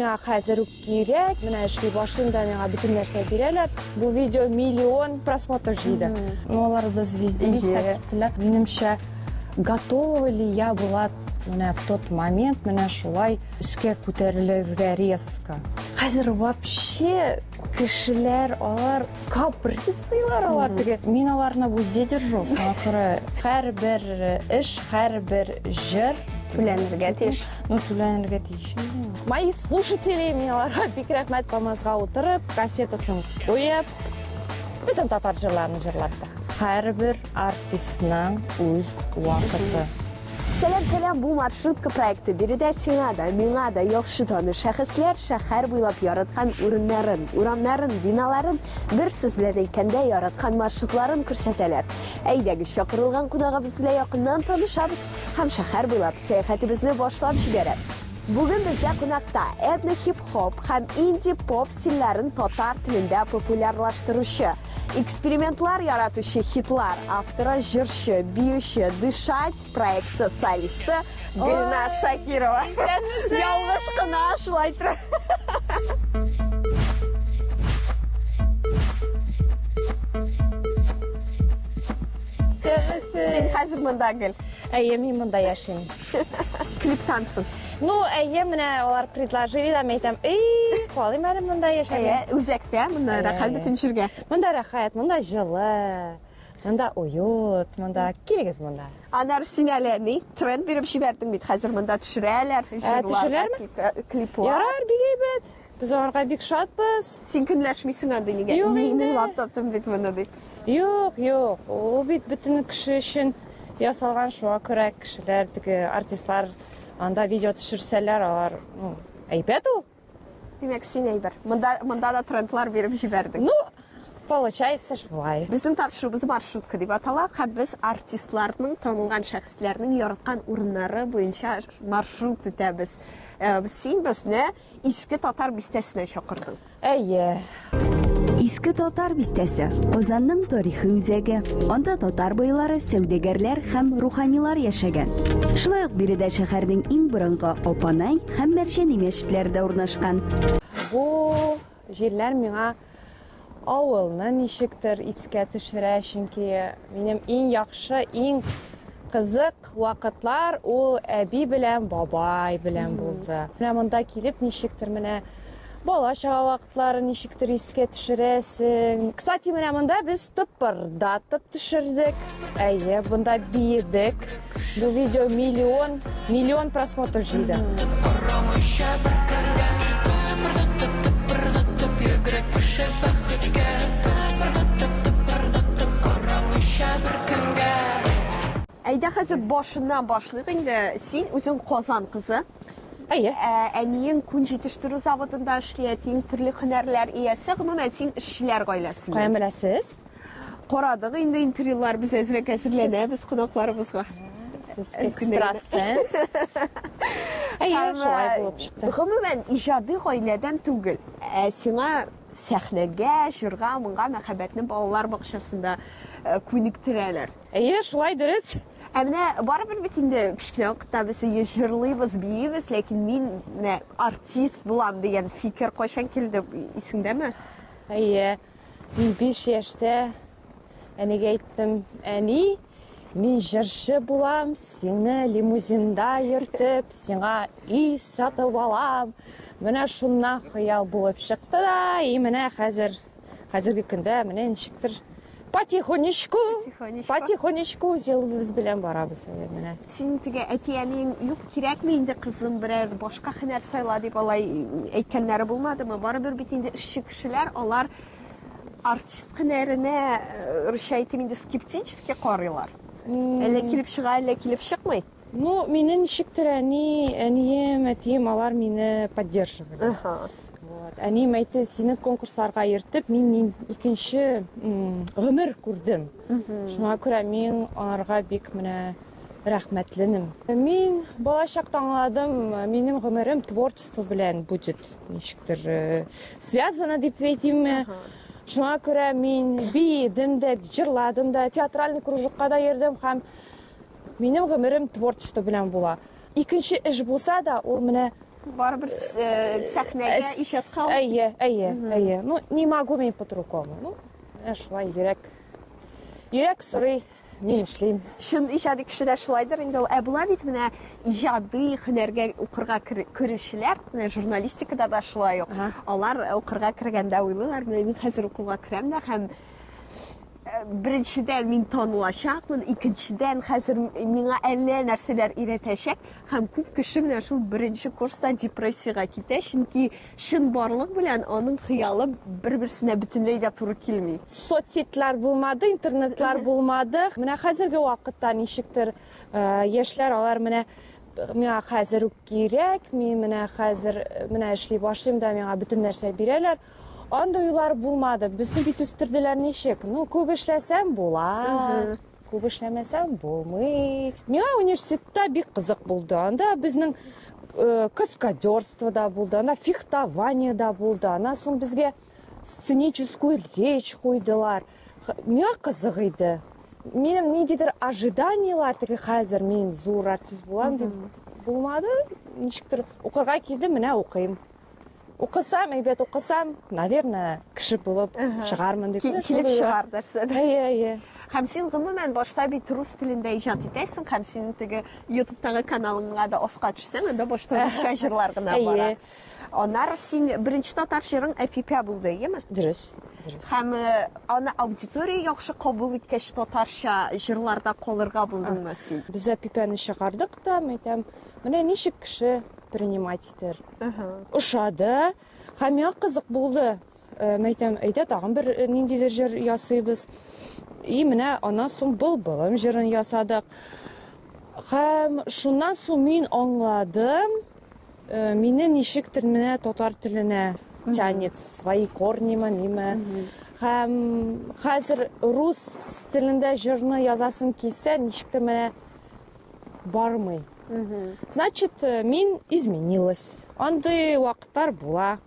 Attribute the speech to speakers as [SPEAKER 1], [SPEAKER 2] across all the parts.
[SPEAKER 1] Миңа хәзер үк кирәк. Менә эшли башлыйм да, миңа бөтен нәрсә бирәләр. Бу видео миллион просмотр җыйды. Ну, алар зазвездились так киттеләр. Минемчә, готова ли я была менә в тот момент менә шулай өскә күтәрелергә резко. Хәзер вообще кешеләр алар капризныйлар алар теге. Мин аларны в узде держу. Шуңа күрә һәрбер эш, һәрбер җыр
[SPEAKER 2] түләнергә тиеш.
[SPEAKER 1] Ну, түләнергә тиеш. Мои слушатели, мин аларга бик рәхмәт. Камазга утырып, кассетасын куеп, бөтен татар җырларын җырлатты. Һәрбер артистның үз вакыты.
[SPEAKER 2] Сәлам, сәлам, бу маршрутка проекты. Биредә сиңа да, миңа да яхшы таныш шәхесләр шәһәр буйлап яраткан урыннарын, урамнарын, биналарын, бер сүз белән әйткәндә, яраткан маршрутларын күрсәтәләр. Әйдәгез, чакырылган кунагыбыз белән якыннан танышабыз һәм шәһәр буйлап сәяхәтебезне башлап җибәрәбез. Бүген бездә кунакта этно-хип-хоп һәм инди-поп стильләрен татар телендә популярлаштыручы, экспериментлар яратучы хитлар авторы, җырчы, биюче, Дышать проекты солисты Гөлназ Шакирова.
[SPEAKER 1] Исәнмесез!
[SPEAKER 2] Ялгыш кына шулай тора. Син хәзер монда, Гөл.
[SPEAKER 1] Әйе, мин монда яшим.
[SPEAKER 2] Клиптан соң.
[SPEAKER 1] Ну, әйе, менә алар предложили да, мин әйтәм, эй, калыйм әле монда яшәргә.
[SPEAKER 2] Әйе, үзәктә, монда рәхәт бөтен җиргә.
[SPEAKER 1] Монда рәхәт, монда җылы, монда уют, монда килегез монда.
[SPEAKER 2] Аннары син әле ни, тренд биреп җибәрдең бит, хәзер монда төшерәләр,
[SPEAKER 1] җырлар, төшерәләрме?
[SPEAKER 2] Клиплар.
[SPEAKER 1] Ярар, бик әйбәт. Без аларга бик шатбыз.
[SPEAKER 2] Син көнләшмисең андый нигә?
[SPEAKER 1] Юк
[SPEAKER 2] Мин
[SPEAKER 1] инде.
[SPEAKER 2] уйлап таптым бит моны дип.
[SPEAKER 1] Юк, юк. Ул бит бөтен кеше өчен ясалган, шуңа күрә кешеләр, теге артистлар анда видео төшерсәләр, алар, ну, әйбәт ул.
[SPEAKER 2] Димәк, син әйбер. Монда, монда да трендлар биреп җибәрдең.
[SPEAKER 1] Ну, получается шулай.
[SPEAKER 2] Безнең тапшыруыбыз маршрутка дип атала һәм без артистларның, танылган шәхесләрнең яраткан урыннары буенча маршрут үтәбез. Син безне Иске Татар бистәсенә чакырдың.
[SPEAKER 1] Әйе.
[SPEAKER 2] Иске Татар бистәсе, Казанның тарихи үзәге. Анда татар байлары, сәүдәгәрләр һәм руханилар яшәгән. Шулай ук биредә шәһәрнең иң борынгы Апанай һәм Мәрҗани мәчетләре дә урнашкан.
[SPEAKER 1] Бу җирләр миңа авылны ничектер искә төшерә, чөнки минем иң яхшы, иң кызык вакытлар ул әби белән бабай белән булды. Менә монда килеп ничектер менә бала чага вакытларын ничектер искә төшерәсең. Кстати, менә монда без тыпырдатып төшердек. Әйе, монда биедек. Бу видео миллион, миллион просмотр җыйды.
[SPEAKER 3] Карамыйча беркемгә, тыпырдатып, тыпырдатып йөгерә кеше бәхеткә. Тыпырдатып, тыпырдатып, карамыйча беркемгә.
[SPEAKER 2] Әйдә хәзер башыннан башлыйк инде. Син үзең Казан кызы.
[SPEAKER 1] Әйе.
[SPEAKER 2] Ә, әниең күн җитештерү заводында эшли, әтиең төрле һөнәрләр иясе. Гомумән, син эшчеләр гаиләсеннән.
[SPEAKER 1] Каян беләсез?
[SPEAKER 2] Карадык инде интервьюлар, без әзрәк әзерләнәбез кунакларыбызга.
[SPEAKER 1] Сез экстрасенс. Әйе, шулай булып чыкты.
[SPEAKER 2] Гомумән, иҗади гаиләдән түгел. Ә сиңа сәхнәгә, җырга, моңга мәхәббәтне балалар бакчасында э, күнектерәләр.
[SPEAKER 1] Әйе, шулай дөрес.
[SPEAKER 2] Ә менә барыбер бит инде кечкенә вакытта без өйгә җырлыйбыз, биибез, ләкин мин менә артист булам дигән фикер кайчан килде, исеңдәме?
[SPEAKER 1] Әйе. Мин 5 яшьтә әнигә әйттем, әни, мин җырчы булам, сине лимузинда йөртеп, сиңа өй сатып алам. Менә шуннан хыял булып чыкты да, и менә хәзер, хәзерге көндә менә ничектер потихонечку,
[SPEAKER 2] Потихонечку.
[SPEAKER 1] потихонечку үз юлыбыз белән барабыз әле менә.
[SPEAKER 2] Синең теге әти-әниең юк, кирәкми инде, кызым, берәр башка һөнәр сайла дип алай әйткәннәре булмадымы? Барыбер бит инде эшче кешеләр, алар артист һөнәренә, э, русча әйтим инде, скептически карыйлар. Әллә килеп чыга, әллә килеп чыкмый.
[SPEAKER 1] Ну, мине ничектер әни, әнием, әтием, алар мине поддерживали.
[SPEAKER 2] Ага.
[SPEAKER 1] Вот. Әнием әйтте, сине конкурсларга йөртеп, мин икенче гомер күрдем. Шуңа күрә мин аларга бик менә рәхмәтленем. Мин бала чакта аңладым, минем гомерем творчество белән будет ничектер э, связано дип әйтимме. Шуңа күрә мин биедем дә, җырладым да, театральный кружокка да йөрдем һәм минем гомерем творчество белән була. Икенче эш булса да, ул менә
[SPEAKER 2] Барыбер э, сәхнәгә иҗатка.
[SPEAKER 1] Әйе, әйе, әйе. Ну, не могу мин по-другому. Ну, менә шулай йөрәк. Йөрәк сорый, мин эшлим.
[SPEAKER 2] Чын иҗади кеше дә шулайдыр инде ул. Ә була бит менә иҗади һөнәргә укырга керүчеләр, менә журналистикада да шулай ук. Алар укырга кергәндә уйлыйлар, менә мин хәзер укуга керәм дә һәм э, беренчедән мин танылачакмын, икенчедән хәзер миңа әллә нәрсәләр өйрәтәчәк. Һәм күп кеше менә шул беренче курста депрессиягә китә, чөнки чынбарлык белән аның хыялы бер-берсенә бөтенләй дә туры килми.
[SPEAKER 1] Соцсетьләр булмады, интернетлар булмады. Менә хәзерге вакытта ничектер э, яшьләр алар менә миңа хәзер үк кирәк, мин менә хәзер э, менә эшли башлыйм да миңа бөтен нәрсә бирәләр. Андый уйлар булмады. Безне бит үстерделәр ничек? Ну, күп эшләсәм була. Күп эшләмәсәм булмый. Миңа университетта бик кызык булды. Анда безнең э, каскадерство да булды, анда фехтование да булды. Аннан соң безгә сценическую речь куйдылар. Миңа кызык иде. Минем ниндидер ожиданиелар теге хәзер мин зур артист булам дип булмады. Ничектер укырга килдем, менә укыйм. Укысам, әйбәт укысам, наверное, кеше булып чыгармын дип.
[SPEAKER 2] Килеп чыгар нәрсәдер.
[SPEAKER 1] Әйе, әйе.
[SPEAKER 2] Һәм син гомумән башта бит рус телендә иҗат итәсең, һәм синең теге YouTube'тагы каналыңа да аска төшсәң, анда башта русча җырлар гына бара. Аннары син беренче татар җырың Әпипә булды, әйеме?
[SPEAKER 1] Дөрес. Дөрес.
[SPEAKER 2] Һәм э, аны аудитория яхшы кабул иткәч, татарча җырларда калырга булдыңмы син?
[SPEAKER 1] Без Әпипәне чыгардык та, әйтәм, менә ничек кеше принимать итер. Ошады. Һәм миңа кызык булды. Э, мин әйтәм, әйдә тагын бер э, ниндидер җыр ясыйбыз. И менә аннан соң Былбылым җырын ясадык. Һәм шуннан соң мин аңладым, э, мине ничектер менә татар теленә тянет, свои корнима, ниме. Һәм хәзер рус телендә җырны язасым килсә, ничектер менә бармый. Значит, э, мин изменилась. Андый вакытлар була.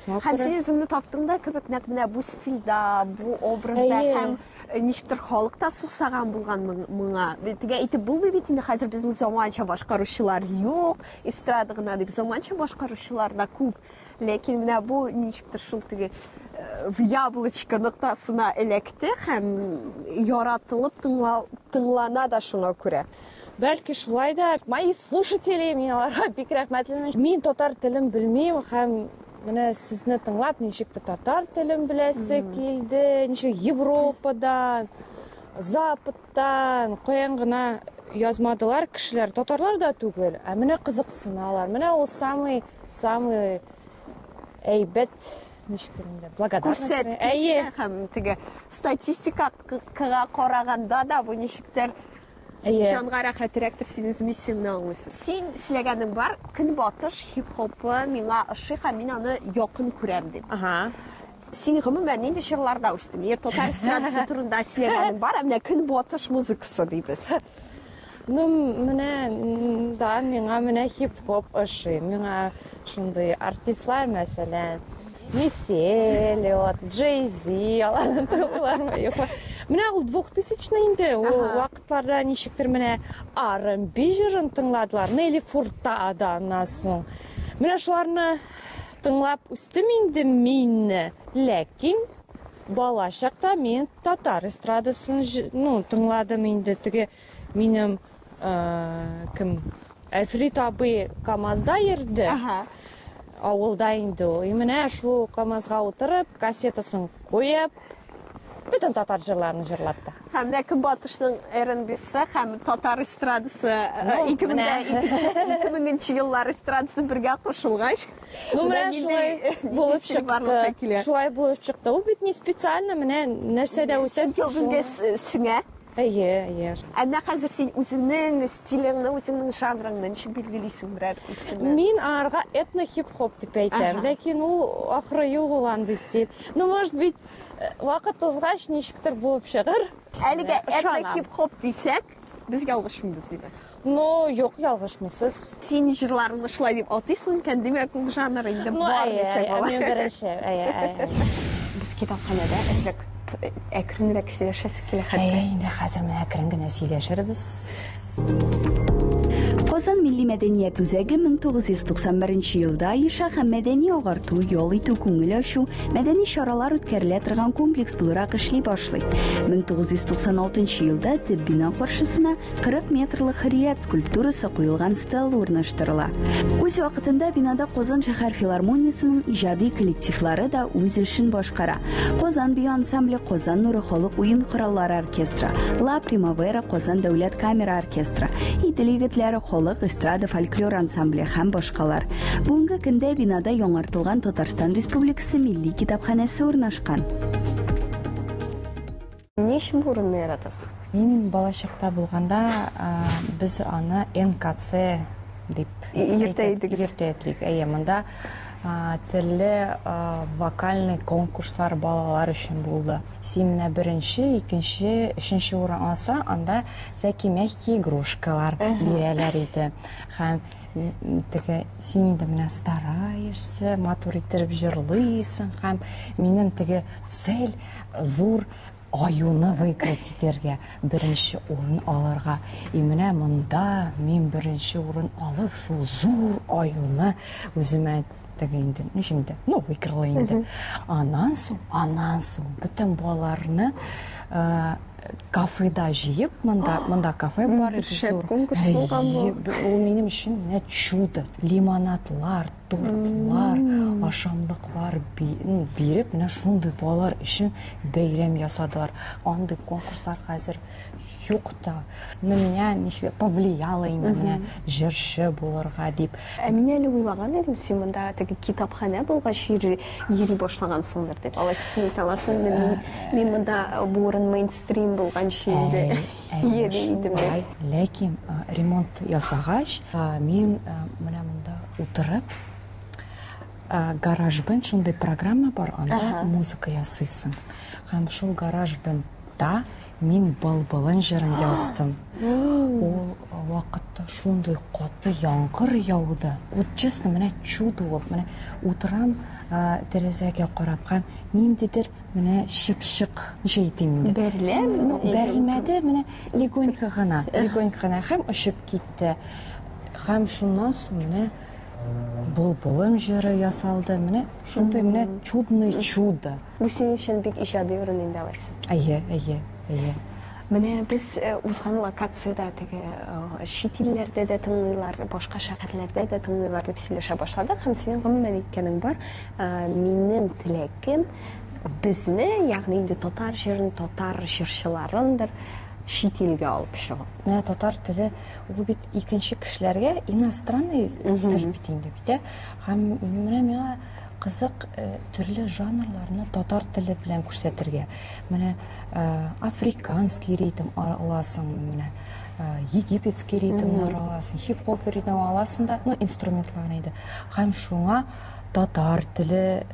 [SPEAKER 2] Һәм син үзеңне таптың да кебек нәкъ менә бу стильдә, бу образда һәм э, ничектер халык та сусаган булган моңа. Теге әйтеп булмый бит инде хәзер безнең заманча башкаручылар юк, эстрада гына дип заманча башкаручылар да күп. Ләкин менә бу ничектер шул теге э, в яблочко ноктасына эләкте һәм яратылып тыңлана да шуңа күрә.
[SPEAKER 1] Бәлки шулай да. Мои слушатели, мин аларга бик рәхмәтлемен. Мин татар телен белмим һәм менә сезне тыңлап ничек тә татар телен беләсе килде, ничек Европадан, Западтан, каян гына язмадылар кешеләр, татарлар да түгел, ә менә кызыксыналар. Менә ул самый, самый әйбәт ничек инде, благодарность.
[SPEAKER 2] Күрсәткеч
[SPEAKER 1] Әйе.
[SPEAKER 2] һәм теге статистикага караганда да бу ничектер
[SPEAKER 1] Әйе.
[SPEAKER 2] Җанга рәхәтрәктер, син үз миссияңне аңлыйсың. Син сөйләгәнең бар, көнбатыш хип-хопы миңа ошый һәм мин аны якын күрәм дип.
[SPEAKER 1] Ага.
[SPEAKER 2] Син гомумән нинди җырларда үстең? Йә татар эстрадасы турында сөйләгәнең бар, ә менә көнбатыш музыкасы дибез.
[SPEAKER 1] Ну, менә, да, миңа менә хип-хоп ошый. Миңа шундый артистлар, мәсәлән, Мисси Эллиот, Джей-Зи, аларны тыңлармы, юкмы? Менә ул 2000 инде, ул вакытларда ничектер менә R&B җырын тыңладылар, Нелли Фуртадо аннан соң. Менә шуларны тыңлап үстем инде мин. Ләкин бала чакта мин татар эстрадасын ну, тыңладым инде. Теге минем э, кем Әлфрид абый КАМАЗда йөрде.
[SPEAKER 2] Ага.
[SPEAKER 1] Авылда инде ул. И менә шул КАМАЗга утырып, кассетасын куеп, бөтен татар җырларын җырлатты.
[SPEAKER 2] Һәм дә Көнбатышның R&B-сы һәм татар эстрадасы
[SPEAKER 1] Ну,
[SPEAKER 2] 2000 еллар эстрадасы бергә кушылгач,
[SPEAKER 1] Ну, менә шулай булып
[SPEAKER 2] барлыкка
[SPEAKER 1] чыкты.
[SPEAKER 2] килә.
[SPEAKER 1] Шулай булып чыкты. Ул бит не специально, менә нәрсәдә үсәсең.
[SPEAKER 2] Чөнки ул безгә сеңә.
[SPEAKER 1] Әйе, әйе.
[SPEAKER 2] Ә менә хәзер син үзеңнең стилеңне, үзеңнең жанрыңны ничек билгелисең берәр исеме?
[SPEAKER 1] Мин аңарга этно-хип-хоп дип әйтәм, ләкин ул ахры юк ул андый стиль. Ну, может быть, э, вакыт узгач ничектер булып чыгыр.
[SPEAKER 2] Әлегә
[SPEAKER 1] Ышанам.
[SPEAKER 2] этно-хип-хоп дисәк, без ялгышмыйбыз диде.
[SPEAKER 1] Ну, юк, ялгышмыйсыз.
[SPEAKER 2] Син җырларыңны шулай дип атыйсың икән, димәк, ул жанр инде
[SPEAKER 1] Ну,
[SPEAKER 2] бар
[SPEAKER 1] әйе,
[SPEAKER 2] дисәк
[SPEAKER 1] әйе,
[SPEAKER 2] була.
[SPEAKER 1] мин беренче, әйе, әйе.
[SPEAKER 2] Без китапханәдә әзрәк әкренрәк сөйләшәсе килә хәтта.
[SPEAKER 1] Әйе, инде хәзер менә әкрен генә сөйләшербез.
[SPEAKER 2] Казан милли мәдәният үзәге 1991 елда оеша һәм мәдәни агарту, ял итү, күңел ачу, мәдәни чаралар үткәрелә торган комплекс буларак эшли башлый. 1996 елда төп бина каршысына 40 метрлы Хөррият скульптурасы куелган стелла урнаштырыла. Үз вакытында бинада Казан шәһәр филармониясенең иҗади коллективлары да үз эшен башкара. Казан бию ансамбле, Казан нуры халык уен кораллары оркестры, Ла Примавера Казан дәүләт камера оркестры, Идел егетләре халык эстрада фольклор ансамбле һәм башкалар. Бүгенге көндә бинада яңартылган Татарстан Республикасы Милли китапханәсе урнашкан.
[SPEAKER 4] Ни өчен бу урынны яратасың?
[SPEAKER 1] Мин балачакта булганда без аны НКЦ дип
[SPEAKER 4] йөртә идегез.
[SPEAKER 1] Йөртә идек. Әйе, монда төрле вокальный конкурслар балалар өчен булды. Син менә беренче, икенче, өченче урын алса, анда всякие мягкие игрушкалар бирәләр иде. Һәм теге син инде менә стараешься, матур иттереп җырлыйсың һәм минем теге цель зур аюны выиграть итәргә, беренче урын алырга. И менә монда мин беренче урын алып, шул зур аюны үземә теге инде, ничек инде, ну, выиграла инде. Аннан соң, аннан соң бөтен балаларны э, кафеда җыеп, монда, монда кафе бар иде
[SPEAKER 4] Шәп
[SPEAKER 1] зур.
[SPEAKER 4] конкурс булган бу.
[SPEAKER 1] Ул минем өчен менә чудо. Лимонадлар, тортлар, ашамлыклар биреп, менә шундый балалар өчен бәйрәм ясадылар. Андый конкурслар хәзер юк та. На меня ничек повлияло инде менә җырчы булырга дип.
[SPEAKER 4] Ә мин әле уйлаган идем, син монда теге китапханә булгач йөри, йөри башлагансыңдыр дип. Алайса син әйтә аласың, мин, мин монда бу урын мейнстрим булганчы инде йөри идем дип.
[SPEAKER 1] Ләкин ремонт ясагач, мин менә монда утырып, GarageBand шундый программа бар, анда музыка ясыйсың. Һәм шул GarageBandта мин Былбылын җырын яздым. Ул вакытта шундый каты яңгыр яуды. Вот честно, менә чудо ул. Менә утырам тәрәзәгә карап һәм ниндидер менә чыпчык, ничә әйтим инде.
[SPEAKER 4] Бәреләме?
[SPEAKER 1] Ну, бәрелмәде, менә легонько гына, легонько гына һәм очып китте. Һәм шуннан соң менә Былбылым җыры ясалды. Менә шундый менә чудный чудо.
[SPEAKER 4] Бу синең өчен бик иҗади урын инде алайса.
[SPEAKER 1] Әйе, әйе, әйе.
[SPEAKER 4] Менә без узган локациядә теге чит илләрдә дә тыңлыйлар, башка шәһәрләрдә дә тыңлыйлар дип сөйләшә башладык һәм синең гомумән әйткәнең бар, минем теләгем безне, ягъни инде татар җырын, татар җырчыларындыр чит илгә алып чыгу.
[SPEAKER 1] Менә татар теле ул бит икенче кешеләргә иностранный тел бит инде бит, ә? Һәм менә миңа кызык төрле жанрларны татар теле белән күрсәтергә. Менә африканский ритм аласың, менә египетский ритмнар аласың, хип-хоп ритм аласың да, ну, инструментлар инде. Һәм шуңа татар теле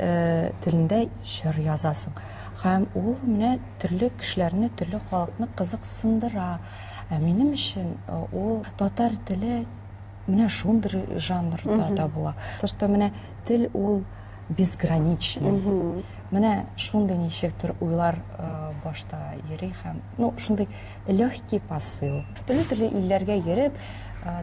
[SPEAKER 1] телендә җыр язасың. Һәм ул менә төрле кешеләрне, төрле халыкны кызыксындыра. Ә минем өчен ул татар теле менә шундый жанрда да була. То, что менә тел ул безграничный. Менә шундый ничектер уйлар башта йөри һәм, ну, шундый легкий посыл. Төрле-төрле илләргә йөреп,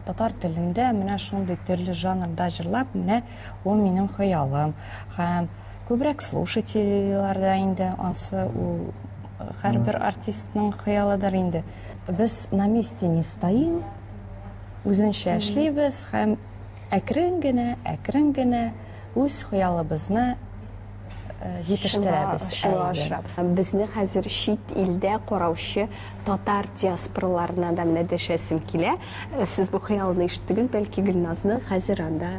[SPEAKER 1] татар телендә менә шундый төрле жанрда җырлап, менә ул минем хыялым. Һәм күбрәк слушательләр дә инде, ансы ул һәрбер артистның хыялыдыр инде. Без на месте не стоим, үзенчә эшлибез һәм әкрен генә, әкрен генә үз хыялыбызны җитештерәбез.
[SPEAKER 4] Чынга ашырабыз. Безне хәзер чит илдә караучы татар диаспораларына да менә дәшәсем килә. Сез бу хыялны ишеттегез, бәлки Гөлназны хәзер анда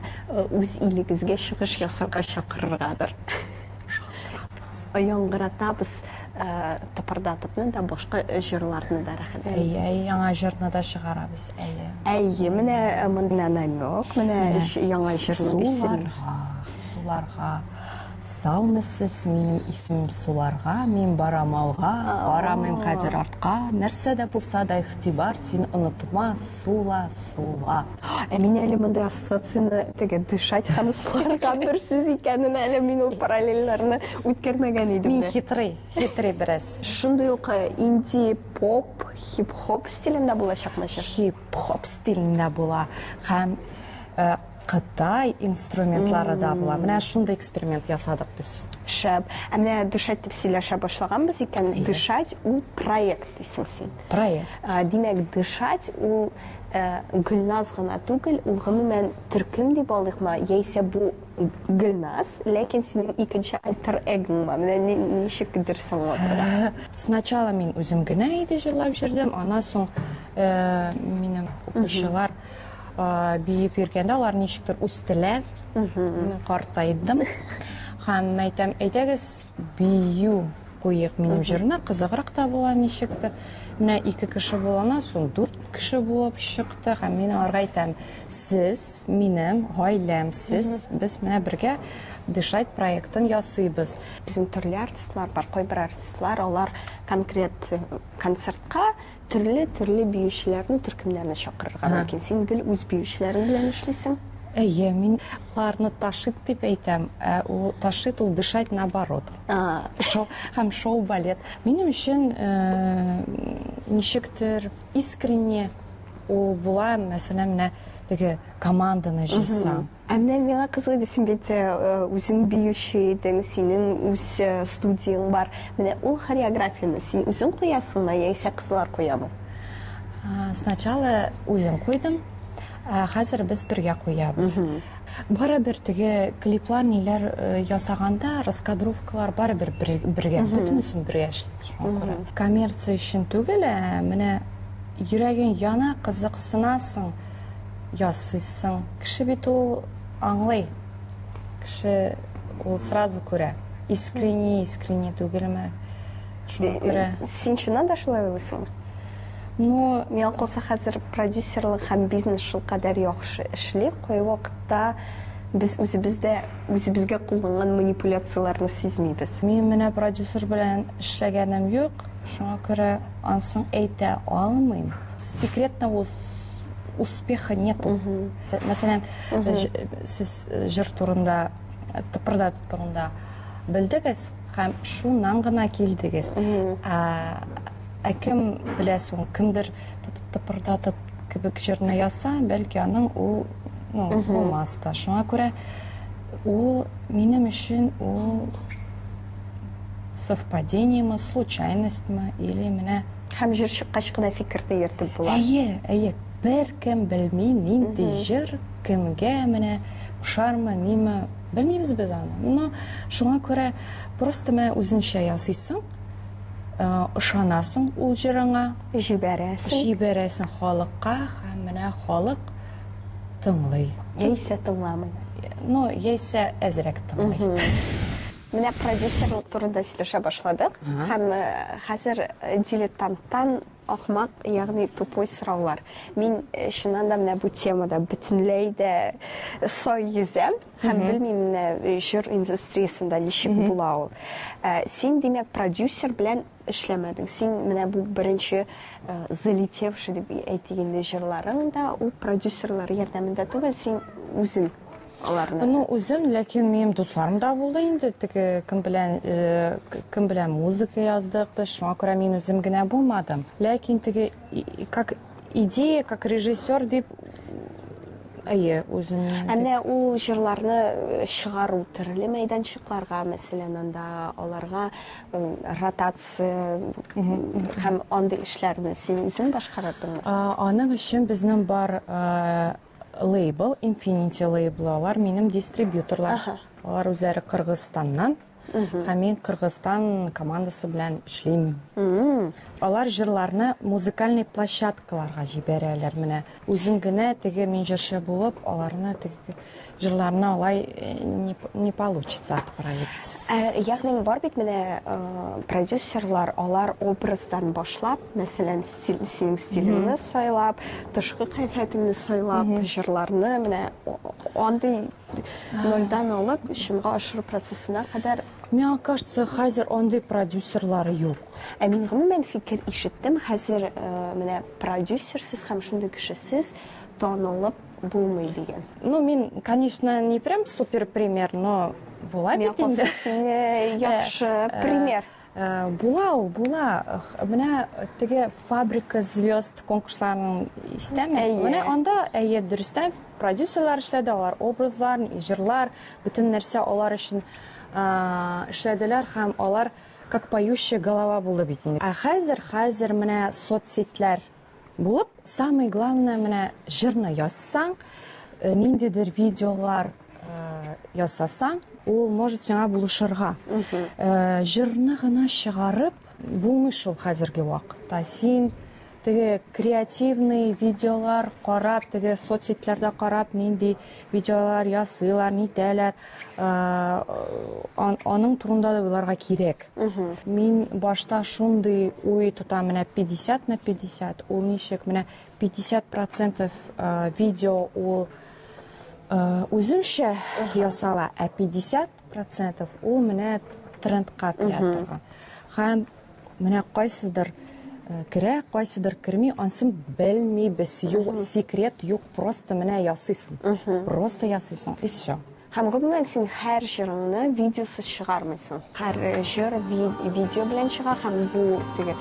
[SPEAKER 4] үз илегезгә чыгыш ясарга чакырыргадыр. Яңгыратабыз тыпырдатыпны да, башка җырларны да рәхәтләнеп.
[SPEAKER 1] Әйе, әйе, яңа җырны да чыгарабыз, әйе.
[SPEAKER 4] Әйе, менә монда намек, менә яңа җырның исеме.
[SPEAKER 1] Суларга, суларга. Саумысыз, минем исемем Суларга, мин барам алга, карамыйм хәзер артка. Нәрсә дә булса да игътибар, син онытма, сула, сула.
[SPEAKER 4] Ә мин әле мондый ассоциацияне теге дышать һәм суларга бер сүз икәнен әле мин ул параллельләрне үткәрмәгән идем
[SPEAKER 1] Мин хитрый, хитрый бераз.
[SPEAKER 4] Шундый ук инди поп. Хип-хоп стилендә булачакмы җыр?
[SPEAKER 1] Хип-хоп стилендә була һәм э, Кытай инструментлары да була. Менә шундый эксперимент ясадык без.
[SPEAKER 4] Шәп. Ә менә дышать дип сөйләшә башлаганбыз икән, дышать ул проект дисең син.
[SPEAKER 1] Проект.
[SPEAKER 4] Димәк, дышать ул э, Гөлназ гына түгел, ул гомумән төркем дип алыйкмы, яисә бу Гөлназ, ләкин синең икенче альтер эгоңмы? Менә ничек дөрес аңлатырга?
[SPEAKER 1] Сначала мин үзем генә иде җырлап йөрдем, аннан соң э, минем укучылар э, биеп йөргәндә алар ничектер үстеләр. Мин картайдым. Һәм әйтәм, әйдәгез бию куйыйк минем җырны, кызыграк та була ничектер. Менә ике кеше булганнан соң дүрт кеше булып чыкты һәм мин аларга әйтәм, Сез минем гаиләм, сез, без менә бергә Дышать проектын ясыйбыз.
[SPEAKER 4] Безнең төрле артистлар бар. Кайбер артистлар алар конкрет э, концертка төрле-төрле биючеләрне, төркемнәрне чакырырга мөмкин. Син гел үз биючеләрең белән эшлисең.
[SPEAKER 1] Әйе, мин аларны ташит дип әйтәм. Ә ул ташит ул дышать наоборот. Шоу һәм шоу-балет. Минем өчен э, ничектер искренне Ул була, мәсәлән, менә теге команданы җыйсаң.
[SPEAKER 4] Ә менә миңа кызык иде, син бит э, үзең биюче идең, синең үз э, студияң бар. Менә ул хореографияне син үзең куясыңмы, яисә кызлар куямы?
[SPEAKER 1] Сначала үзем куйдым, ә хәзер без бергә куябыз. Барыбер теге клиплар ниләр э, ясаганда раскадровкалар барыбер бергә, бөтенесен бергә эшлибез шуңа күрә. Коммерция өчен түгел, ә менә йөрәгең яна, кызыксынасың, ясыйсың. Кеше бит ул аңлый. Кеше ул сразу күрә. Искренне, искренне түгелме? Шуңа күрә.
[SPEAKER 4] Син чыннан да шулай уйлыйсыңмы?
[SPEAKER 1] Ну,
[SPEAKER 4] миңа калса хәзер продюсерлык һәм бизнес шулкадәр яхшы эшли, кайвакытта без үзебез дә үзебезгә кулланган манипуляцияләрне сизмибез.
[SPEAKER 1] Мин менә продюсер белән эшләгәнем юк, шуңа күрә ансын әйтә алмыйм. Секретного успеха нету. Мәсәлән, сез җыр турында, тыпырдатып турында белдегез һәм шуннан гына килдегез. Ә кем белә соң, кемдер тыпырдатып кебек җырны язса, бәлки аның ул ну, булмас та. Шуңа күрә ул минем өчен ул совпадениеме, случайностьмы или менә
[SPEAKER 4] Һәм җыр чыккач кына фикерне йөртеп була.
[SPEAKER 1] Әйе, әйе. Беркем белми, нинди җыр, кемгә менә ошармы, ниме, белмибез без аны. Но шуңа күрә просто менә үзенчә ясыйсың, ышанасың ул җырыңа.
[SPEAKER 4] Җибәрәсең.
[SPEAKER 1] Җибәрәсең халыкка һәм менә халык тыңлый.
[SPEAKER 4] Яисә тыңламый.
[SPEAKER 1] Ну, яисә әзрәк тыңлый.
[SPEAKER 4] Менә продюсерлык турында сөйләшә башладык һәм хәзер дилетанттан ахмак, ягъни тупой сораулар. Мин чыннан да менә бу темада бөтенләй дә сай йөзәм. Һәм белмим менә э, җыр индустриясендә ничек була ул. Э, син, димәк, продюсер белән эшләмәдең. Син менә бу беренче э, залетевший дип әйтик инде җырларың да ул продюсерлар ярдәмендә түгел, син үзең аларны.
[SPEAKER 1] Ну, үзем, ләкин минем дусларым да булды инде, теге кем белән кем белән музыка яздык без, шуңа күрә мин үзем генә булмадым. Ләкин теге как идея, как режиссер дип Әйе, үзем.
[SPEAKER 4] Ә менә ул җырларны э, чыгару төрле мәйданчыкларга, мәсәлән, анда аларга ротация һәм андый эшләрне син үзең башкарырдыңмы?
[SPEAKER 1] Аның өчен безнең бар лейбл, Infinity лейблы, алар минем дистрибьюторлар. Алар үзләре Кыргызстаннан. Һәм мин Кыргызстан командасы белән эшлим. Алар җырларны музыкальный площадкаларга җибәрәләр. Менә үзем генә теге мин җырчы булып, аларны теге җырларны алай э, не, не получится отправить.
[SPEAKER 4] Ә, ягъни бар бит менә э, продюсерлар, алар образдан башлап, мәсәлән, стиль, синең стилеңне сайлап, тышкы кыяфәтеңне сайлап, җырларны менә андый Нольдан алып, чынга ашыру процессына кадәр.
[SPEAKER 1] Миңа кажется, хәзер андый продюсерлар юк.
[SPEAKER 4] Ә мин гомумән фикер ишеттем, хәзер э, менә продюсерсыз һәм шундый кешесез танылып булмый дигән.
[SPEAKER 1] Ну, мин, конечно, не прям супер пример, но була бит инде.
[SPEAKER 4] Сине яхшы э, пример.
[SPEAKER 1] Була ул, була. Менә теге «Фабрика звезд» конкурсларының истәме?
[SPEAKER 2] Әйе.
[SPEAKER 1] Менә анда, әйе, дөрестән продюсерлар эшләде, алар образлар, җырлар, бөтен нәрсә алар өчен эшләделәр һәм алар как поющая голова булды бит инде. Ә хәзер, хәзер менә соцсетьләр булып, самое главное, менә җырны язсаң, ниндидер видеолар ясасаң, ул может сиңа булышырга. Җырны гына чыгарып булмый шул хәзерге вакытта. Син теге креативный видеолар карап, теге соцсетьләрдә карап, нинди видеолар ясыйлар, нитәләр, аның турында да уйларга кирәк. Мин башта шундый уй тотам, менә 50 на 50, ул ничек, менә 50% видео ул үземчә ясала, ә 50% ул менә трендка керә торган. Һәм менә кайсыдыр керә, кайсыдыр керми, ансын белмибез. Юк, секрет юк, просто менә ясыйсың. Просто ясыйсың, и все.
[SPEAKER 2] Һәм гомумән син һәр җырыңны видеосыз чыгармыйсың. Һәр җыр видео белән чыга һәм бу теге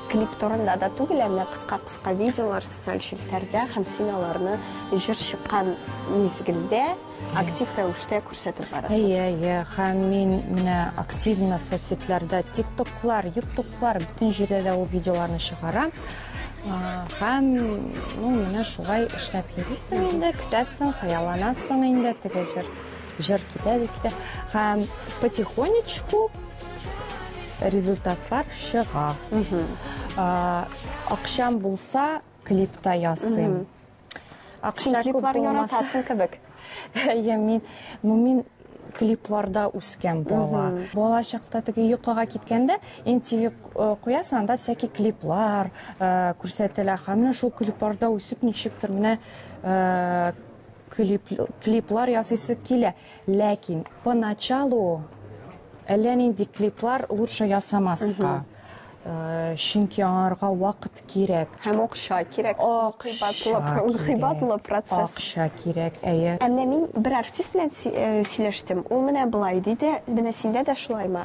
[SPEAKER 2] клип турында да түгел, ә менә кыска-кыска видеолар социаль челтәрдә һәм син аларны җыр чыккан мизгелдә актив рәвештә күрсәтеп барасың.
[SPEAKER 1] Әйе, әйе, һәм мин менә активно соцсетьләрдә, тиктоклар, ютублар, бөтен җирдә дә ул видеоларны чыгарам. Һәм, ну, менә шулай эшләп йөрисең инде, көтәсең, хыялланасың инде, теге җыр, җыр китә дә китә. Һәм потихонечку результатлар чыга. Акчам булса, клип та ясыйм.
[SPEAKER 2] Акча күп клиплар яратасың кебек.
[SPEAKER 1] Әйе, мин, ну, мин клипларда үскән бала. Бала чакта теге йокыга киткәндә MTV куясың, анда всякий клиплар күрсәтелә. Һәм менә шул клипларда үсеп ничектер менә клиплар ясыйсы килә. Ләкин поначалу әллә нинди клиплар лучше ясамаска. Чөнки аңарга вакыт кирәк.
[SPEAKER 2] Һәм акча кирәк. Кыйбатлы процесс.
[SPEAKER 1] Акча кирәк, әйе.
[SPEAKER 2] Ә менә мин бер артист белән сөйләштем. Ул менә болай диде, менә синдә дә шулаймы?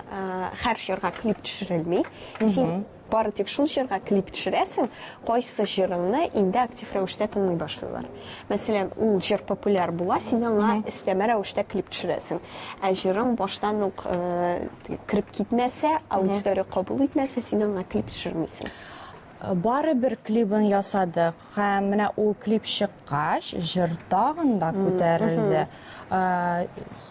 [SPEAKER 2] Һәр җырга клип төшерелми. Син бары тик шул җырга клип төшерәсең, кайсы җырыңны инде актив рәвештә тыңлый башлыйлар. Мәсәлән, ул җыр популяр була, син аңа өстәмә рәвештә клип төшерәсең. Ә җырың баштан ук кереп китмәсә, аудитория кабул итмәсә, син аңа клип төшермисең.
[SPEAKER 1] Барыбер клибын ясадык, һәм менә ул клип чыккач, җыр тагын да күтәрелде.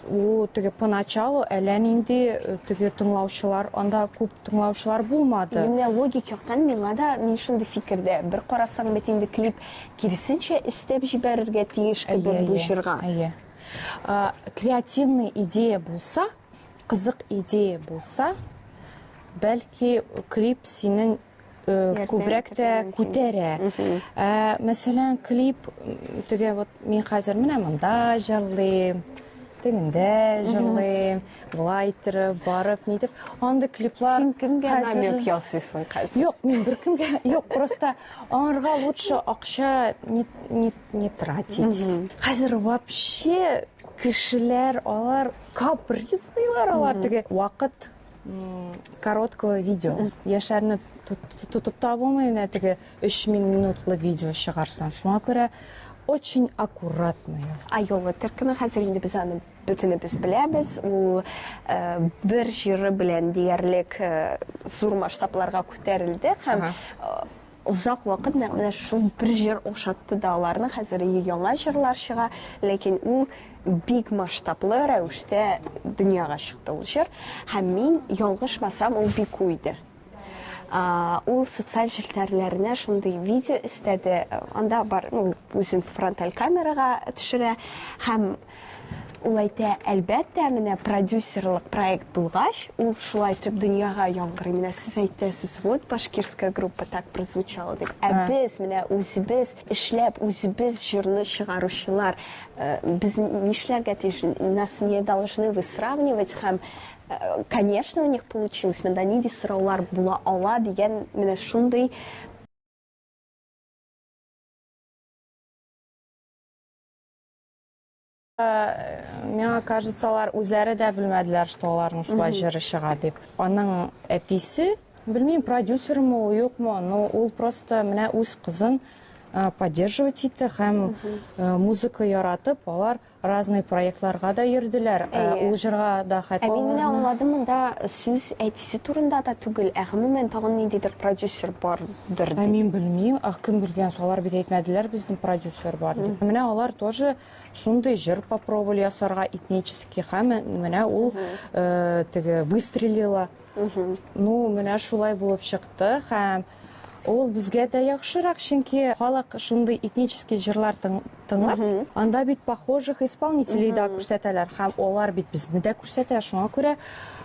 [SPEAKER 1] Ул теге поначалу әллә нинди теге тыңлаучылар, анда күп тыңлаучылар булмады.
[SPEAKER 2] Менә логик яктан миңа да, мин шундый фикердә. Бер карасаң бит инде клип киресенчә өстәп җибәрергә тиеш кебек бу җырга.
[SPEAKER 1] Әйе. Креативный идея булса, кызык идея булса, бәлки клип синең күбрәк тә күтәрә. Мәсәлән, клип теге вот мин хәзер менә монда җырлыйм, тегендә җырлыйм, болай иттереп, барып, нитеп, андый клиплар.
[SPEAKER 2] Син кемгә намек ясыйсың хәзер?
[SPEAKER 1] Юк, мин беркемгә, юк, просто аңарга лучше акча не тратить. Хәзер вообще кешеләр, алар капризныйлар, алар теге вакыт короткого видео. Яшьләрне тотып та булмый, менә теге 3 минутлы видео чыгарсаң. Шуңа күрә очень аккуратно.
[SPEAKER 2] Айола төркеме хәзер инде без аны бөтенебез беләбез. Ул бер җыры белән диярлек зур масштабларга күтәрелде һәм озак вакыт нәкъ менә шул бер җыр ошатты да аларны. Хәзер яңа җырлар чыга, ләкин ул бик масштаблы рәвештә дөньяга чыкты ул җыр. Һәм мин ялгышмасам, ул Бику иде. Ул социаль челтәрләренә шундый видео өстәде. Анда бар, ну, үзен фронталь камерага төшерә һәм ул әйтә, әлбәттә, менә продюсерлык проект булгач, ул шулай итеп дөньяга яңгырый. Менә сез әйтәсез, вот башкирская группа так прозвучала дип. Ә без менә үзебез эшләп, үзебез җырны чыгаручылар, без нишләргә тиеш? Нас не должны вы сравнивать һәм, конечно, у них получилось. Монда нинди сораулар була ала дигән менә шундый
[SPEAKER 1] Миңа кажется, алар үзләре дә белмәделәр, что аларның шулай җыры чыга дип. Аның әтисе, белмим, продюсермы ул, юкмы, но ул просто менә үз кызын поддерживать итте һәм музыка яратып, алар разный проектларга да йөрделәр. Ул җырга да хәтта.
[SPEAKER 4] Ә мин менә аңладым, монда сүз әтисе турында да түгел, ә гомумән тагын ниндидер продюсер бардыр дип.
[SPEAKER 1] Ә мин белмим, ә кем белгән, алар бит әйтмәделәр безнең продюсер бар дип. Менә алар тоже шундый җыр попробовали ясарга этнический, һәм менә ул теге выстрелила. Ну, менә шулай булып чыкты, һәм ул безгә дә яхшырак, чөнки халык шундый этнический җырлар тыңлап, анда бит похожих исполнителей да күрсәтәләр, һәм алар бит безне дә күрсәтә, шуңа күрә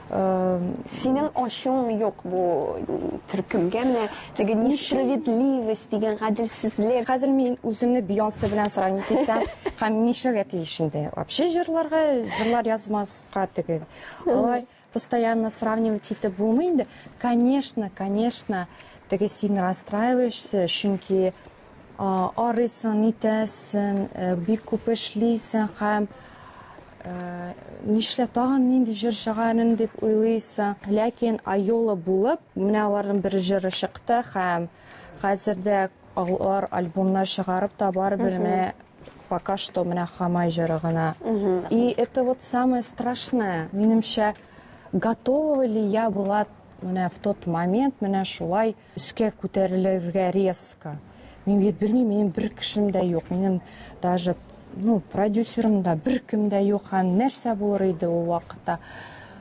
[SPEAKER 4] Синең ачуың юк бу төркемгә, менә теге несправедливость дигән гаделсезлек.
[SPEAKER 1] Хәзер мин үземне Бейонсе белән сравнить итсәм, һәм нишләргә тиеш инде? Вообще җырларга, җырлар язмаска теге. Алай постоянно сравнивать итеп булмый инде. Конечно, конечно, теге син расстраиваешься, чөнки арыйсың, нитәсең, бик күп эшлисең һәм нишләп тагын нинди җыр чыгарын дип уйлыйсың. Ләкин Айола булып, менә аларның бер җыры чыкты һәм хәзер дә алар альбомнар чыгарып та барыбер менә пока что менә Хамай җыры гына. И это вот самое страшное. Минемчә, готова ли я была менә в тот момент менә шулай өскә күтәрелергә резко. Мин бит белмим, минем бер кешем дә юк. Минем даже, ну, продюсерым да, бер кем дә юк. Һәм нәрсә булыр иде ул вакытта.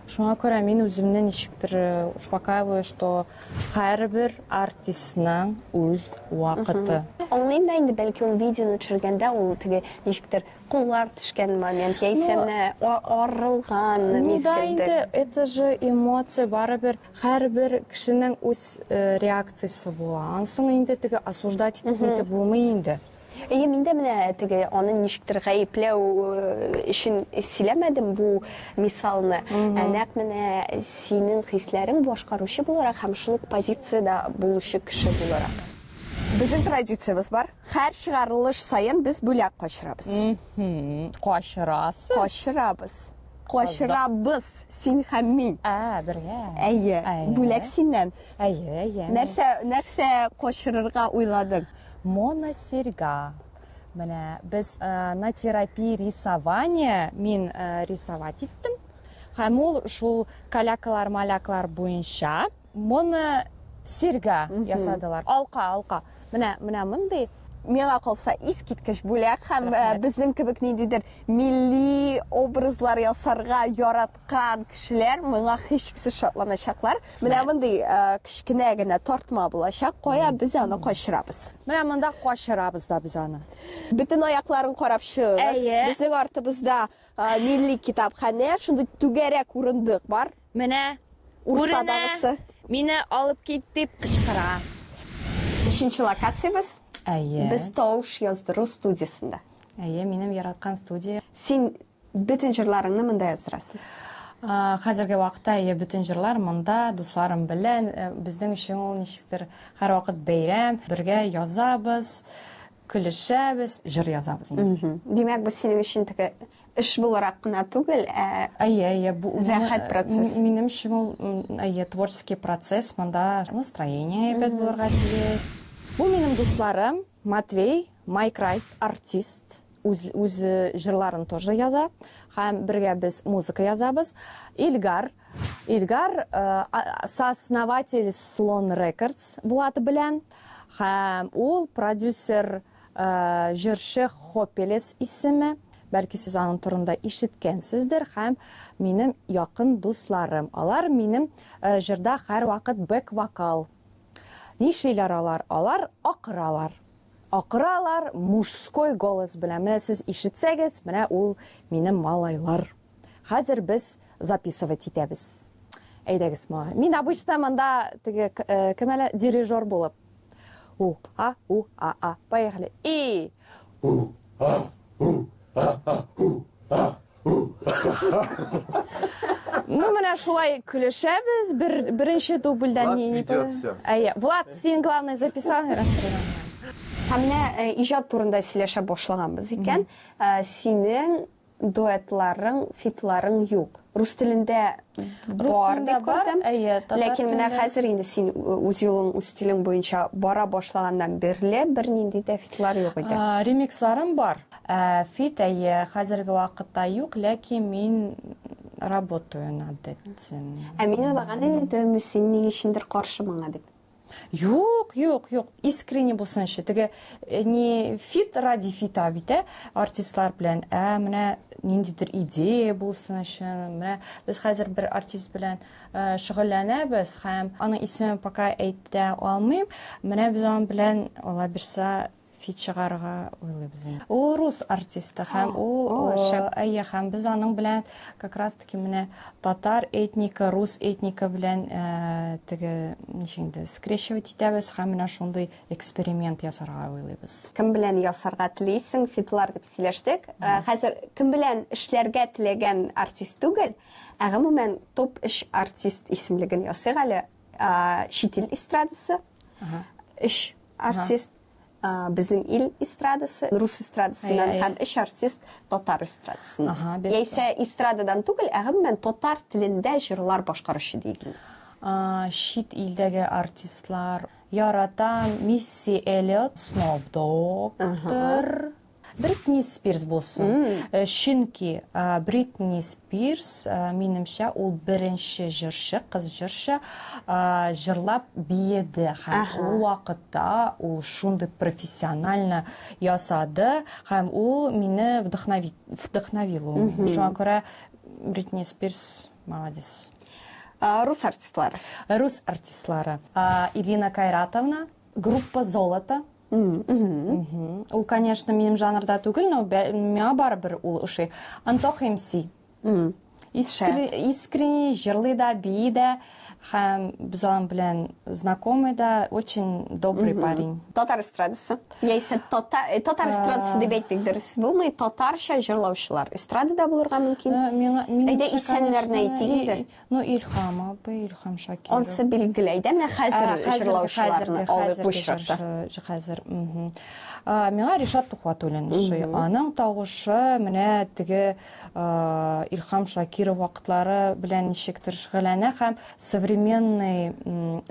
[SPEAKER 1] Шуңа күрә мин үземне ничектер успокаиваю, что һәрбер артистның үз вакыты.
[SPEAKER 4] Аңлыйм да инде, бәлки ул видеоны төшергәндә ул теге ничектер куллар төшкән момент, яисә менә арылган
[SPEAKER 1] Ну да, инде это же эмоция, барыбер һәрбер кешенең үз реакциясе була. Ансын инде теге осуждать итеп нитеп булмый инде.
[SPEAKER 4] Әйе, мин дә менә теге аны ничектер гаепләү өчен сөйләмәдем бу мисалны. Ә нәкъ менә синең хисләрең башкаручы буларак һәм шул ук позициядә булучы кеше буларак.
[SPEAKER 2] Безнең традициябез бар. Һәр чыгарылыш саен без бүләк качырабыз.
[SPEAKER 1] Качырасыз?
[SPEAKER 2] Качырабыз. Качырабыз, син һәм мин.
[SPEAKER 1] Ә, бергә.
[SPEAKER 2] Әйе, бүләк синнән.
[SPEAKER 1] Әйе, әйе.
[SPEAKER 2] Нәрсә, нәрсә качырырга уйладың?
[SPEAKER 1] Моносерьга. Менә без на терапии рисования мин рисовать иттем. Һәм ул шул калякалар-маляклар буенча моносерьга ясадылар. Алка, алка. Менә, менә мондый.
[SPEAKER 2] Миңа калса искиткеч бүләк һәм безнең кебек ниндидер милли образлар ясарга яраткан кешеләр моңа һичшиксез шатланачаклар. Менә мондый кечкенә генә тартма булачак, кая без аны качырабыз.
[SPEAKER 1] Менә монда качырабыз да без аны.
[SPEAKER 2] Бөтен аякларын карап чыгыгыз. Безнең артыбызда милли китапханә, шундый түгәрәк урындык бар.
[SPEAKER 1] Менә
[SPEAKER 2] уртадагысы.
[SPEAKER 1] Мине алып кит дип кычкыра.
[SPEAKER 2] Өченче локациябез.
[SPEAKER 1] Әйе.
[SPEAKER 2] Без тавыш яздыру студиясендә.
[SPEAKER 1] Әйе, минем яраткан студия.
[SPEAKER 2] Син бөтен җырларыңны монда яздырасың.
[SPEAKER 1] Хәзерге вакытта әйе, бөтен җырлар монда, дусларым белән. Безнең өчен ул ничектер һәрвакыт бәйрәм. Бергә язабыз, көлешәбез, җыр язабыз инде.
[SPEAKER 4] Димәк, бу синең өчен теге эш буларак кына түгел, ә
[SPEAKER 1] Әйе, әйе, бу
[SPEAKER 4] рәхәт процесс.
[SPEAKER 1] Минем өчен ул, әйе, творческий процесс, монда настроение әйбәт булырга тиеш. Бу минем дусларым Матвей, Майк Райс, артист, үз җырларын тоже яза, һәм бергә без музыка язабыз. Илгар, Илгар, сооснователь Слон Рекордс Булат белән, һәм ул продюсер, җырчы Хопелес исеме, бәлки сез аның турында ишеткәнсездер, һәм минем якын дусларым. Алар минем җырда һәрвакыт бэк-вокал. Нишлиләр алар? Алар акыралар. Акыралар мужской голос белән. Менә сез ишетсәгез, менә ул минем малайлар. Хәзер без записывать итәбез. Әйдәгез, малай. Мин обычно монда теге кем әле дирижер булып. У, а, у, а, а. Поехали. И.
[SPEAKER 5] У, а, у, а, а, у, а, у.
[SPEAKER 1] Ну, менә шулай көлешәбез. Беренче дубльдән
[SPEAKER 5] Влад
[SPEAKER 1] не, не
[SPEAKER 5] сведет
[SPEAKER 1] по-
[SPEAKER 5] всё.
[SPEAKER 1] Әйе. Влад, син главное записал.
[SPEAKER 4] Һәм менә иҗат турында сөйләшә башлаганбыз икән. Синең
[SPEAKER 2] дуэтларың, фитларың юк. Рус телендә бар дип күрдем.
[SPEAKER 1] Әйе,
[SPEAKER 2] Ләкин менә хәзер инде син үз юлың, үз стилең буенча бара башлаганнан бирле бернинди дә фитлар юк иде.
[SPEAKER 1] Ремиксларым бар. Фит, әйе, хәзерге вакытта юк, ләкин мин работаю над этим.
[SPEAKER 2] Ә мин уйлаган идем, син ни өчендер каршы моңа дип.
[SPEAKER 1] Юк, юк, юк. Искренне булсынчы. Теге э, не фит ради фита бит, ә, артистлар белән, ә менә ниндидер идея булсын өчен. Менә без хәзер бер артист белән э, шөгыльләнәбез һәм аның исемен пока әйтә алмыйм. Менә без аның белән алла бирса фит чыгарырга уйлыйбыз инде. Ул рус артисты һәм ул әйе, һәм без аның белән как раз таки менә татар этника, рус этника белән э, теге ничек инде скрещивать итәбез һәм менә шундый эксперимент ясарга уйлыйбыз.
[SPEAKER 2] Кем белән ясарга телисең, фитлар дип сөйләштек. Э, хәзер кем белән эшләргә теләгән артист түгел, ә гомумән топ өч артист исемлеген ясыйк әле. Э, чит ил эстрадасы, өч артист безнең ил эстрадасы, рус эстрадасыннан һәм өч артист татар эстрадасыннан. Яисә эстрададан түгел, ә гомумән татар телендә җырлар башкаручы диик.
[SPEAKER 1] Чит илдәге артистлар яратам Мисси Эллиот, Сноуп Доггтыр, Бритни Спирс булсын. Э, чөнки э, Бритни Спирс, э, минемчә, ул беренче җырчы, кыз җырчы, җырлап биеде һәм ул вакытта ул шундый профессионально ясады һәм ул мине вдохновил, вдохновил ул мине. Шуңа күрә Бритни Спирс молодец.
[SPEAKER 2] Рус артистлары.
[SPEAKER 1] Рус артистлары. Ирина Кайратовна, группа Золото. Ул, конечно, минем жанрда түгел, но миңа барыбер ул ошый. Антох МС. Искренне җырлый да, бии дә, һәм без аның белән знакомый да, очень добрый парень.
[SPEAKER 2] Татар эстрадасы. Яисә татар, э, татар эстрадасы дип әйтик, дөрес булмый, татарча җырлаучылар эстрадада булырга мөмкин.
[SPEAKER 1] Э, миңа,
[SPEAKER 2] Әйдә исәннәрне әйтик инде.
[SPEAKER 1] Ну, Илһам абый, Илһам Шакиров.
[SPEAKER 2] Ансы билгеле. Әйдә менә хәзер җырлаучыларны алыйк бу очракта.
[SPEAKER 1] Хәзер. Миңа Ришат Тухватуллин ошый. Аның тавышы менә теге Илһам Шакиров вакытлары белән ничектер шөгыльләнә һәм современный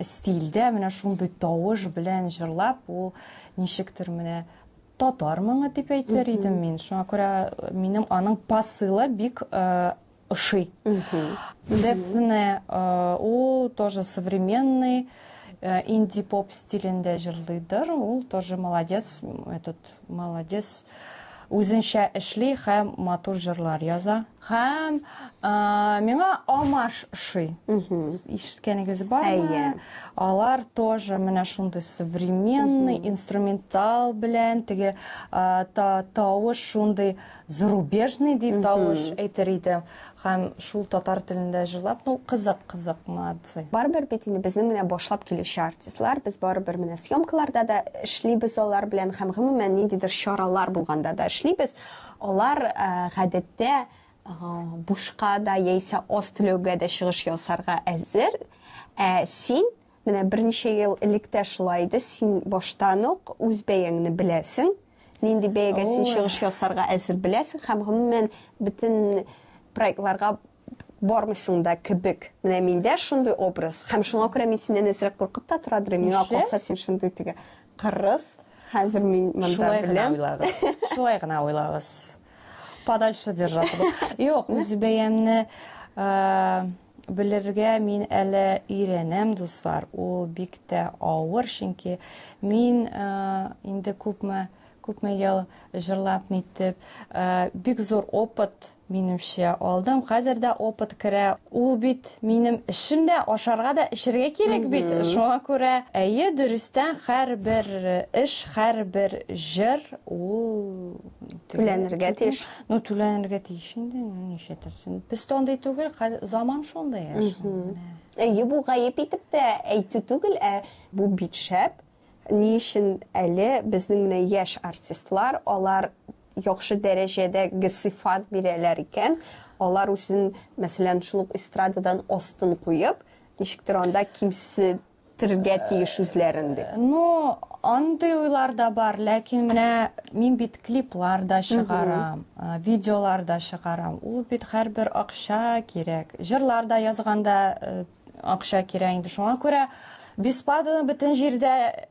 [SPEAKER 1] стильдә менә шундый тавыш белән җырлап, ул ничектер менә татар моңы дип әйтер идем мин. Шуңа күрә минем аның посылы бик ошый. Дефне э, ул тоже современный э, инди-поп стилендә җырлыйдыр. Ул тоже молодец, этот молодец. Үзенчә эшли һәм матур җырлар яза. Һәм э, миңа Алмаш ошый. Ишеткәнегез бармы?
[SPEAKER 2] Әйе.
[SPEAKER 1] Алар тоже менә шундый современный инструментал белән теге тавыш шундый зарубежный дип тавыш әйтер идем. Һәм шул татар телендә җырлап, ну, кызык, кызык, молодцы.
[SPEAKER 2] Барыбер бит инде безнең менә башлап килүче артистлар, без барыбер менә съемкаларда да эшлибез алар белән һәм гомумән ниндидер чаралар булганда да эшлибез. Алар э, гадәттә э, бушка да яисә аз түләүгә дә чыгыш ясарга әзер. Ә син Менә берничә ел элек тә шулай иде, син баштан ук үз бәяңне беләсең, нинди бәягә син чыгыш ясарга әзер беләсең һәм гомумән бөтен проектларга бармыйсың да кебек. Менә миндә шундый образ. Һәм шуңа күрә мин синнән әзрәк куркып та торадыр идем. Миңа калса, син шундый теге кырыс. Хәзер мин монда
[SPEAKER 1] Шулай гына
[SPEAKER 2] беләм.
[SPEAKER 1] уйлагыз. Шулай гына уйлагыз. Подальше держаться. Юк, үз бәямне э, Белергә мин әле өйрәнәм, дуслар. Ул бик тә авыр, чөнки мин инде күпме күпме ел җырлап нитеп, бик зур опыт минемчә алдым. Хәзер дә опыт керә. Ул бит минем эшем дә, ашарга да, эчәргә кирәк бит. Шуңа күрә, әйе, дөрестән һәрбер эш, һәрбер җыр ул
[SPEAKER 2] түләнергә тиеш.
[SPEAKER 1] Ну, түләнергә тиеш инде, ну, нишләтерсең. Без андый түгел, заман шундый ә шул менә.
[SPEAKER 2] Әйе, бу гаеп итеп тә әйтү түгел, ә бу бит шәп. Ни өчен әле безнең менә яшь артистлар, алар яхшы дәрәҗәдәге сыйфат бирәләр икән, алар үзен, мәсәлән, шул ук эстрададан астын куеп, ничектер анда кимсетергә тиеш үзләрен дип.
[SPEAKER 1] Ну, Андый уйлар да бар, ләкин менә мин бит клиплар да чыгарам, видеолар да чыгарам. Ул бит һәрбер акча кирәк. Җырлар да язганда акча кирәк инде. Шуңа күрә бесплатно бөтен җирдә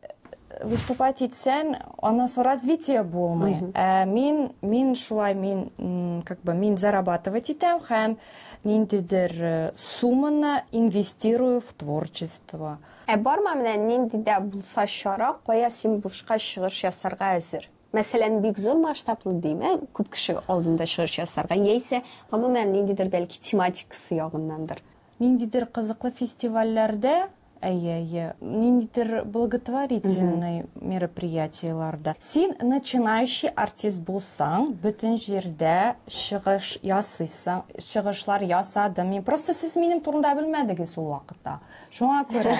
[SPEAKER 1] выступать итсәң, аннан соң развитие булмый. Ә мин шулай, мин, как бы, мин зарабатывать итәм һәм ниндидер сумманы инвестирую в творчество.
[SPEAKER 4] Ә бармы менә нинди дә булса чара, кая син бушка чыгыш ясарга әзер? Мәсәлән, бик зур масштаблы димә, күп кеше алдында чыгыш ясарга, яисә гомумән ниндидер бәлки тематикасы ягыннандыр.
[SPEAKER 1] Ниндидер кызыклы фестивальләрдә, әйе, әйе, ниндидер благотворительный мероприятиеләрдә. Син начинающий артист булсаң, бөтен җирдә чыгыш ясыйсың, чыгышлар ясадым мин. Просто сез минем турында белмәдегез ул вакытта. Шуңа күрә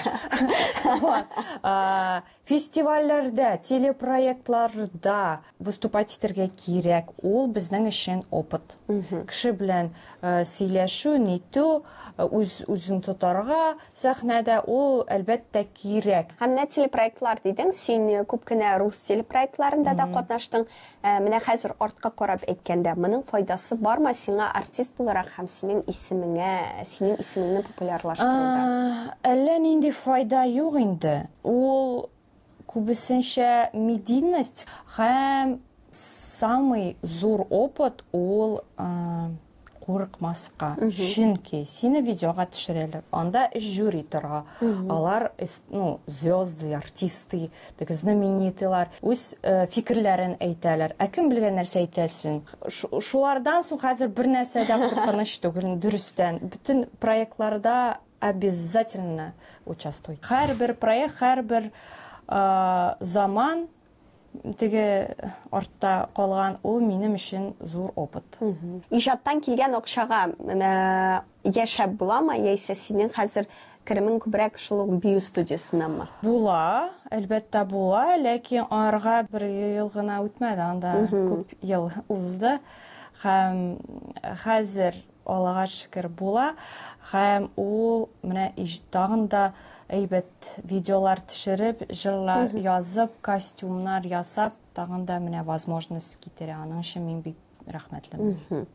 [SPEAKER 1] фестивальләрдә, телепроектларда выступать итәргә кирәк. Ул безнең өчен опыт. Кеше белән сөйләшү, нитү, үз үзен тотарга сәхнәдә ул әлбәттә кирәк.
[SPEAKER 4] Һәм менә телепроектлар дидең, син күп кенә рус телепроектларында да катнаштың. Менә хәзер артка карап әйткәндә, моның файдасы бармы сиңа артист буларак һәм синең исемеңә, синең исемеңне популярлаштыруда?
[SPEAKER 1] Әллә нинди файда юк инде. Ул күбесенчә медийность һәм самый зур опыт ул курыкмаска. Чөнки сине видеога төшерәләр. Анда жюри тора. Алар, ну, звезды, артисты, теге знаменитыйлар. Үз фикерләрен әйтәләр. Ә кем белгән нәрсә әйтәсең? Шулардан соң хәзер бер нәрсә дә куркыныч түгел, дөрестән. Бөтен проектларда обязательно участвуй. Һәрбер проект, һәрбер заман теге артта калган, ул минем өчен зур опыт.
[SPEAKER 4] Иҗаттан килгән акчага менә яшәп буламы, яисә синең хәзер керемең күбрәк шул ук бию студиясеннәнме?
[SPEAKER 1] Була, әлбәттә була, ләкин аңарга бер ел гына үтмәде, анда күп ел узды. Һәм хәзер Аллага шөкер була, һәм ул менә тагын да әйбәт видеолар төшереп, җырлар язып, костюмнар ясап, тагын да менә возможность китерә. Аның өчен мин бик рәхмәтлемен.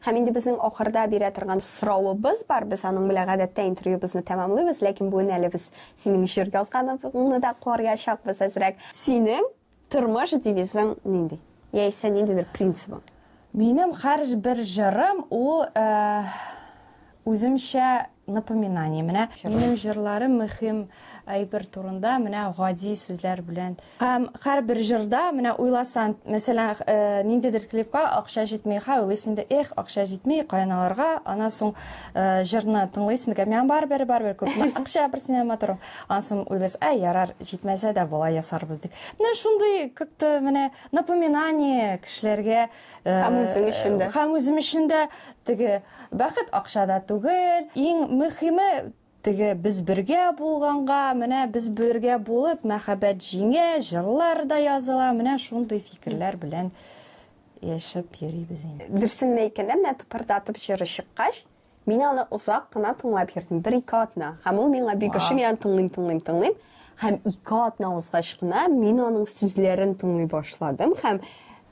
[SPEAKER 4] Һәм инде безнең ахырда бирә торган соравыбыз бар. Без аның белән гадәттә интервьюбызны тәмамлыйбыз, ләкин бүген әле без синең җыр язганыңны да караячакбыз әзрәк. Синең тормыш девизың нинди? Яисә ниндидер принцибың?
[SPEAKER 1] Минем һәрбер җырым ул үземчә напоминание. Менә минем җырларым мөһим әйбер турында, менә гади сүзләр белән. Һәм һәрбер җырда, менә уйласаң, мәсәлән, ниндидер клипка акча җитми, һә уйлыйсың инде, эх, акча җитми, каян алырга? Аннан соң җырны тыңлыйсың, миңа барыбер, барыбер күпме акча берсенә матур. Аннан соң уйлыйсың, әй, ярар, җитмәсә дә болай ясарбыз дип. Менә шундый как-то менә напоминание кешеләргә.
[SPEAKER 4] Һәм үзең өчен дә.
[SPEAKER 1] Һәм үзем өчен дә теге бәхет акчада түгел. Иң мөһиме теге без бергә булганга, менә без бергә булып, мәхәббәт җиңә, җырлар да языла, менә шундый фикерләр белән яшәп йөрибез инде.
[SPEAKER 4] Дөресен генә әйткәндә, менә тыпырдатып җыры чыккач, мин аны озак кына тыңлап йөрдем, бер-ике атна. Һәм ул миңа бик ошый, мин аны тыңлыйм, тыңлыйм, тыңлыйм. Һәм ике атна узгач кына мин аның сүзләрен тыңлый башладым һәм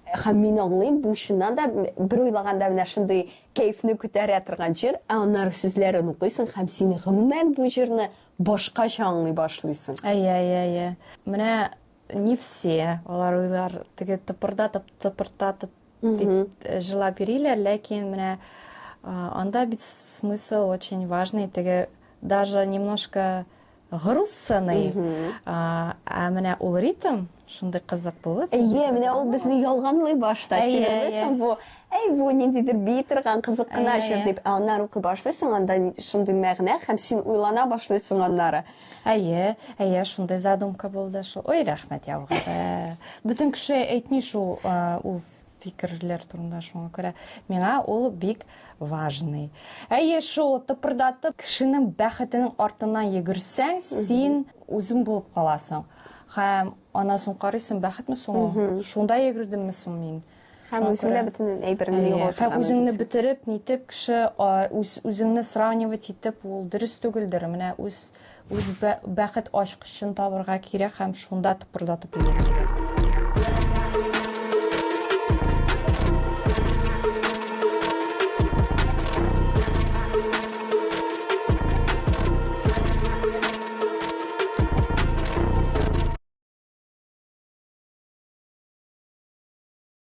[SPEAKER 4] һәм мин аңлыйм, бу чыннан да бер уйлаганда менә шундый кәефне күтәрә торган җыр, ә аннары сүзләрен укыйсың һәм син гомумән бу җырны башкача аңлый башлыйсың.
[SPEAKER 1] Әйе, әйе, әйе. Менә не все алар уйлар теге тыпырдатып, тыпырдатып дип җырлап йөриләр, ләкин менә анда бит смысл очень важный, теге даже немножко грустный, ә менә ул ритм шундый кызык булып.
[SPEAKER 4] Әйе, менә ул безне ялганлый башта. Син уйлыйсың, бу, әй, бу ниндидер бии торган кызык кына җыр дип, ә аннары укый башлыйсың, анда шундый мәгънә һәм син уйлана башлыйсың аннары.
[SPEAKER 1] Әйе, әйе, шундый задумка булды шул. Ой, рәхмәт яугыры. Бөтен кеше әйтми шул ул фикерләр турында, шуңа күрә миңа ул бик важный. Әйе, шул тыпырдатып кешенең бәхетенең артыннан йөгерсәң, син үзең булып каласың. Һәм аннан соң карыйсың, бәхетме соң ул? Шунда йөгердемме соң мин?
[SPEAKER 4] Һәм үзеңдә бөтен әйбереңне югалтырга
[SPEAKER 1] Һәм үзеңне бетереп, нитеп кеше үз үзеңне сравнивать итеп ул дөрес түгелдер. Менә үз үз бәхет ачкычын табырга кирәк һәм шунда тыпырдатып йөрергә.